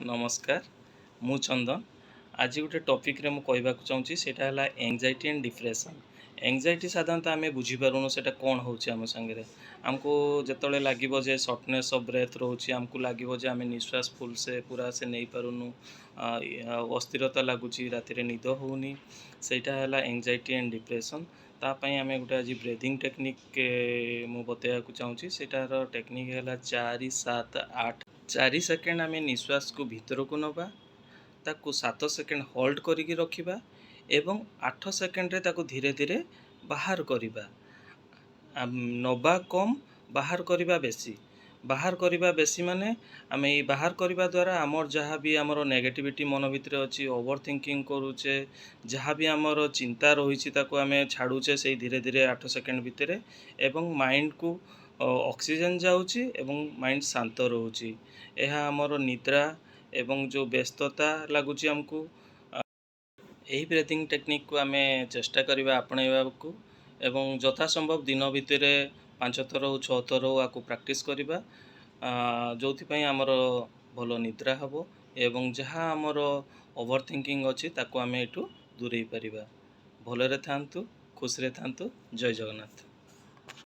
ନମସ୍କାର, ମୁଁ ଚନ୍ଦନ। ଆଜି ଗୋଟେ ଟପିକ୍ରେ ମୁଁ କହିବାକୁ ଚାହୁଁଛି, ସେଇଟା ହେଲା ଏଙ୍ଗଜାଇଟି ଆଣ୍ଡ ଡିପ୍ରେସନ୍। ଏଙ୍ଗଜାଇଟି ସାଧାରଣତଃ ଆମେ ବୁଝିପାରୁନୁ ସେଇଟା କ'ଣ ହେଉଛି ଆମ ସାଙ୍ଗରେ। ଆମକୁ ଯେତେବେଳେ ଲାଗିବ ଯେ ସର୍ଟନେସ୍ ଅଫ୍ ବ୍ରେଥ୍ ରହୁଛି, ଆମକୁ ଲାଗିବ ଯେ ଆମେ ନିଶ୍ୱାସ ଫୁଲସେ ପୁରା ସେ ନେଇପାରୁନୁ, ଆଉ ଅସ୍ଥିରତା ଲାଗୁଛି, ରାତିରେ ନିଦ ହେଉନି, ସେଇଟା ହେଲା ଏଙ୍ଗଜାଇଟି ଆଣ୍ଡ ଡିପ୍ରେସନ୍। ତା ପାଇଁ ଆମେ ଗୋଟେ ଆଜି ବ୍ରେଦିଂ ଟେକ୍ନିକ୍ ମୁଁ ବତେଇବାକୁ ଚାହୁଁଛି। ସେଇଟାର ଟେକ୍ନିକ୍ ହେଲା 4, 7, 8। 4 ସେକେଣ୍ଡ ଆମେ ନିଶ୍ୱାସକୁ ଭିତରକୁ ନେବା, ତାକୁ 7 ସେକେଣ୍ଡ ହୋଲ୍ଡ କରିକି ରଖିବା ଏବଂ 8 ସେକେଣ୍ଡରେ ତାକୁ ଧୀରେ ଧୀରେ ବାହାର କରିବା। ନେବା କମ୍, ବାହାର କରିବା ବେଶୀ। ବାହାର କରିବା ବେଶୀ ମାନେ ଆମେ ଏଇ ବାହାର କରିବା ଦ୍ୱାରା ଆମର ଯାହା ବି ଆମର ନେଗେଟିଭିଟି ମନ ଭିତରେ ଅଛି, ଓଭର ଥିଙ୍କିଂ କରୁଛେ, ଯାହା ବି ଆମର ଚିନ୍ତା ରହିଛି, ତାକୁ ଆମେ ଛାଡ଼ୁଛେ ସେଇ ଧୀରେ ଧୀରେ 8 ସେକେଣ୍ଡ ଭିତରେ ଏବଂ ମାଇଣ୍ଡକୁ ଅକ୍ସିଜେନ୍ ଯାଉଛି ଏବଂ ମାଇଣ୍ଡ ଶାନ୍ତ ରହୁଛି। ଏହା ଆମର ନିଦ୍ରା ଏବଂ ଯେଉଁ ବ୍ୟସ୍ତତା ଲାଗୁଛି ଆମକୁ, ଏହି ବ୍ରେଦିଂ ଟେକ୍ନିକ୍କୁ ଆମେ ଚେଷ୍ଟା କରିବା ଆପଣେଇବାକୁ ଏବଂ ଯଥା ସମ୍ଭବ ଦିନ ଭିତରେ 5 ଥର ହଉ, 6 ଥର ହଉ, ଆକୁ ପ୍ରାକ୍ଟିସ୍ କରିବା, ଯେଉଁଥିପାଇଁ ଆମର ଭଲ ନିଦ୍ରା ହେବ ଏବଂ ଯାହା ଆମର ଓଭର ଥିଙ୍କିଂ ଅଛି, ତାକୁ ଆମେ ଏଠୁ ଦୂରେଇ ପାରିବା। ଭଲରେ ଥାଆନ୍ତୁ, ଖୁସିରେ ଥାଆନ୍ତୁ। ଜୟ ଜଗନ୍ନାଥ।